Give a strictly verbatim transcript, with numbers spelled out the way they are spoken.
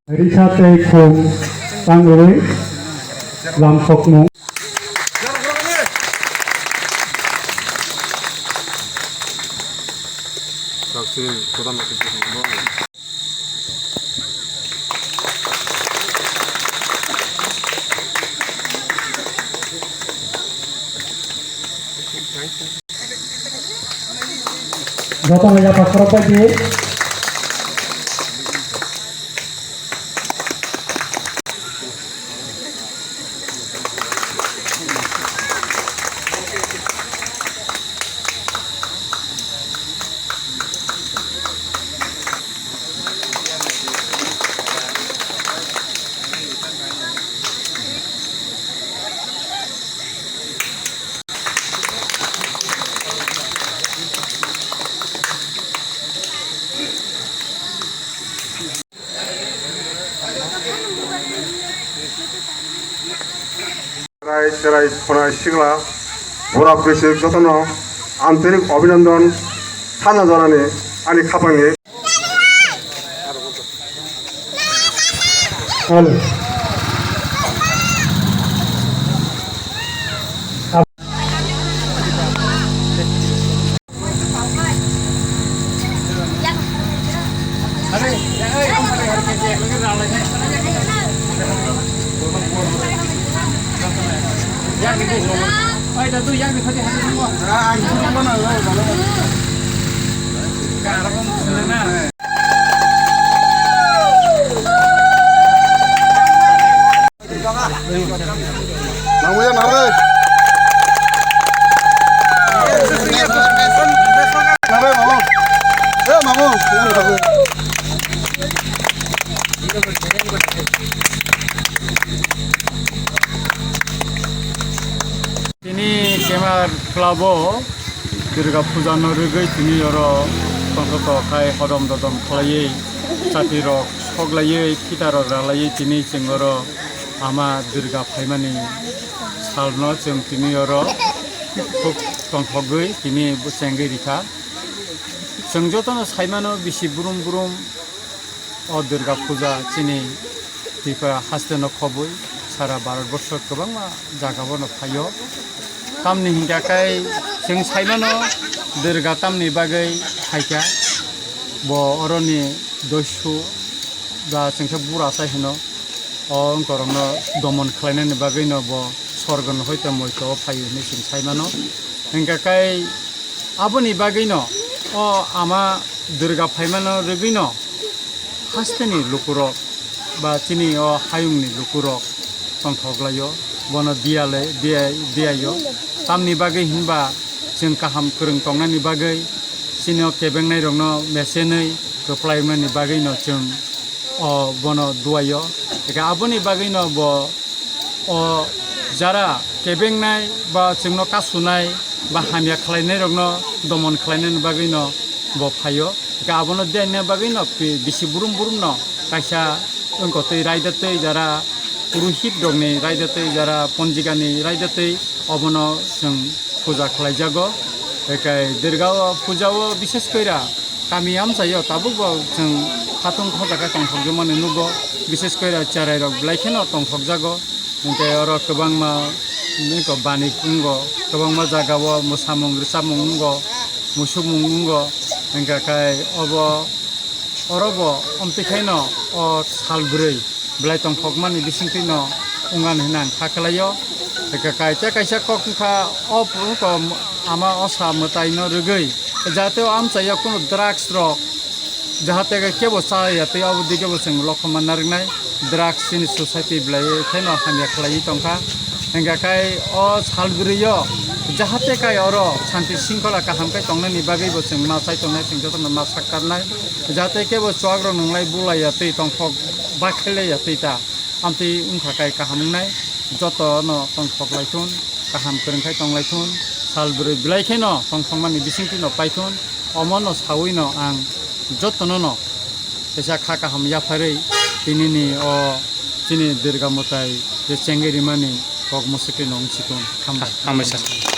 Risa tei khum tangwi lamsokmung. Jotono yapha khorokbai di. Chwrai, chwrai, khwnai, sikla, bura bwswk jotono antorik abhinandan sana janani ani khapangni. Hello. Nangmaya narwai. Narwai mamu. Eh, mamu. Tini Kemar Club o Durga Puja no rwgwi tini oro tongthotok khai hodom dodom khlaiwi chati rok soklaiwi phita rok ralaiwi tini chwng oro ama Durga phaimani salno chwng tini oro khub tongthogwi tini bo chengwi rikha. Chwng jotono saimano bisi brum brum. O Durga Puja chini Tripura haste no khobwi sara Bharat borsho kwbangma jaga bono phaio. Tamni hinkha khe chwng saimano Durga tamni bagwi phaikha, bo oroni doisu ba chwngkhe bura sai hino, o wngkorokno domon khlainani bagwino bo sorgoni hoite moito o phaio hinwi chwng saimano. Hinkha khe aboni bagwino o ama Durga phaimano rwgwino hasteni lukurok ba chini o hayungni lukurok tongthok laio, bono diya le, diya, diyaio. Tamni bagwi hinba chwng kaham kwrwng tongnani bagwi, chini o kebengnairokno mesenwi kwplai wngnani bagwino chwng o bono duaio. Eke aboni bagwino bo o jara kebengnai ba chwngno kasunai ba hamya khlainairokno domon khlainani bagwino bo phaio. Eke abono dena bagwino pi-, bisi brum brumno kaisa wngkotwi raida twi jara purohit rokni raida twi jara ponjigani raida twi obono chwng puja khlaijago. Eke Durga o puja o bishes koira kami amchaio tabukbo chwng khatung khojaga tongthokjamani nugo, bishes koira cherai rok belai kheno tongthokjago. Hwnkhe oro kwbangma nini ko bani wngo, kwbangma jagao mwsamung rwchapmung wngo, musukmung wngo, hwnkhe khai obo, orobo omtwi khaino o sal bwrwi belai tongthokmani bisingtwino wngani hwnwi ang kha khlaio. Hwnkhe kai tei kaisa kok wngkha o, wngkha ama osa mwtaino rwgwi, jahate o amchaio kunu drugs rok jahate kebo chaya tei obo dikebo chwng lokhoma narwknai. Drugs chini society belai kheno hamya khlaiwi tongkha. Hwnkha khai o sal bwrwi o jahate kai oro santi singkhola kaham khai tongnani bagwi bo chwng ma chai tongnai, chwng jotono ma sak karnai. Jahate kebo chuak rok nunglai bulaiya tei tongthok bakhailaiya tei ta. Amtwi wngkha kai kaham wngnai, jotono tongthok lai thun, kaham kwrwng khai tong lai thun, sal bwrwi belai kheno tongthokmani bisingtwi no pai thun, omono saui no ang jotono no kaisa kha kaham yapharwi tinini o chini Durga mwtai je chengwi rimani kok mwswkli no wng si thun. Hambai. Hambai sir.